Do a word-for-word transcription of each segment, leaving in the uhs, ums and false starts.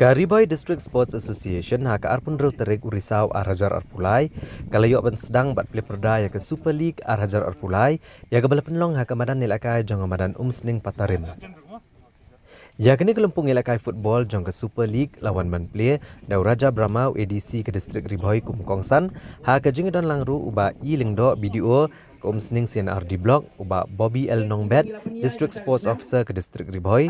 Ka Ri Bhoi District Sports Association ha ka arphew hynriew tarik u Risaw ar hajar arphew lai ka la ïoh ban sdang bad plie pyrda ïa ka Super League ar hajar arphew lai, ïa kaba la pynlong ha ka madan ïalehkai jong ka madan Umsning Patarim. Ïa kane ka lympung ïalehkai football jong ka Super League la wan ban plie da u Raja Brahma, u A D C ka district Ri Bhoi kum u kongsan, ha ka jingdon lang ruh u Bah E Lyngdoh, B D O ka Umsning C and R D Block, u Bah Bobby L Nongbet, District Sports Officer ka district Ri Bhoi,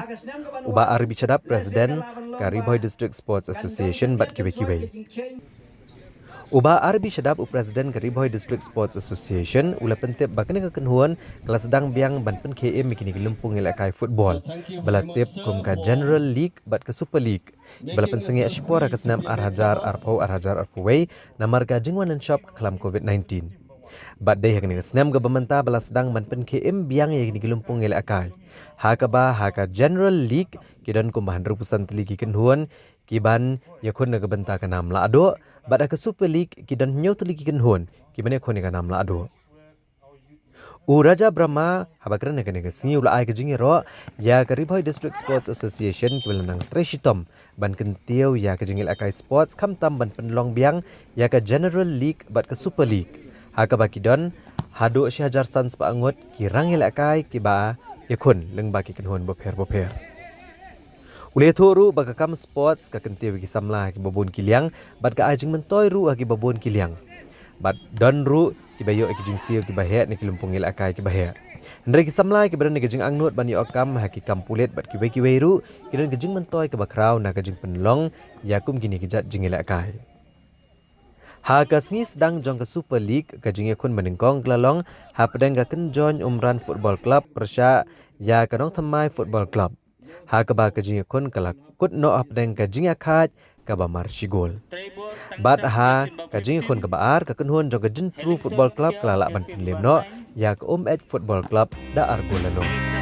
u Bah R B Shadap, President ka Ri Bhoi District Sports Association bad kiwei kiwei. U Bah R B Shadap, u President ka Ri Bhoi District Sports Association, u la pyntip ba kane ka kynhun ka la sdang biang ban pynkhie im ïa kine ki lympung ïalehkai football ba la tip kum ka General League bad ka Super League, ba la pynsangeh shipor ha ka snem ar hajar arphew, ar hajar arphew wei, namar ka jingwan lynshop ka khlam covid nineteen. Bad dei ha kane ka snem kaba mynta ba la sdang ban pynkhie im biang ïa kine ki lympung ïalehkai, ha kaba ha ka General League ki don kumba hynriewphew san tylli ki kynhun ki ban ïakhun na ka bynta ka nam lahduh, bad ha ka Super League ki don hynñiew tylli ki kynhun ki ban ïakhun ïa ka nam lahduh. U Raja Brahma, haba kren ha kane ka sngi, u la ai ka jingïaroh ïa ka Ri Bhoi District Sports Association kiba la nang trei shitom ban kyntiew ïa ka jingïalehkai sports, khamtam ban pynlong biang ïa ka General League bad ka Super League, ha kaba ki don haduh shi hajar san spah ngut ki rang ïalehkai kiba ïakhun lyngba ki kynhun bapher bapher. U la ïathuh ruh ba ka kam sports ka kyntiew ïa ki samla ha kiba bun ki liang, bad ka ai jingmyntoi ruh ha kiba bun ki liang. Bad don ruh kiba ïoh ïa ki jingsiew kiba heh na ki lympung ïalehkai kiba heh. Hynrei ki samla kiba don ïa ka jingangnud ban ïoh kam ha ki kam pulit bad kiwei kiwei ruh, ki don ka jingmyntoi kaba khraw na ka jingpynlong ïa kum kine ki jait jingïalehkai. Ha ka sngi sdang jong ka Super League, ka jingïakhun banyngkong ka la long hapdeng ka Kynjoin Umran Football Club pyrshah ïa ka Nongthymmai Football Club, ha kaba ka jingïakhun ka la kut noh hapdeng ka jingïakhaid kaba mar shi gol. Bad ha ka jingïakhun kaba ar, ka kynhun jong ka Jyntru Football Club ka la lah ban pynlem noh ïa ka Umeit Football Club da ar gol la noh.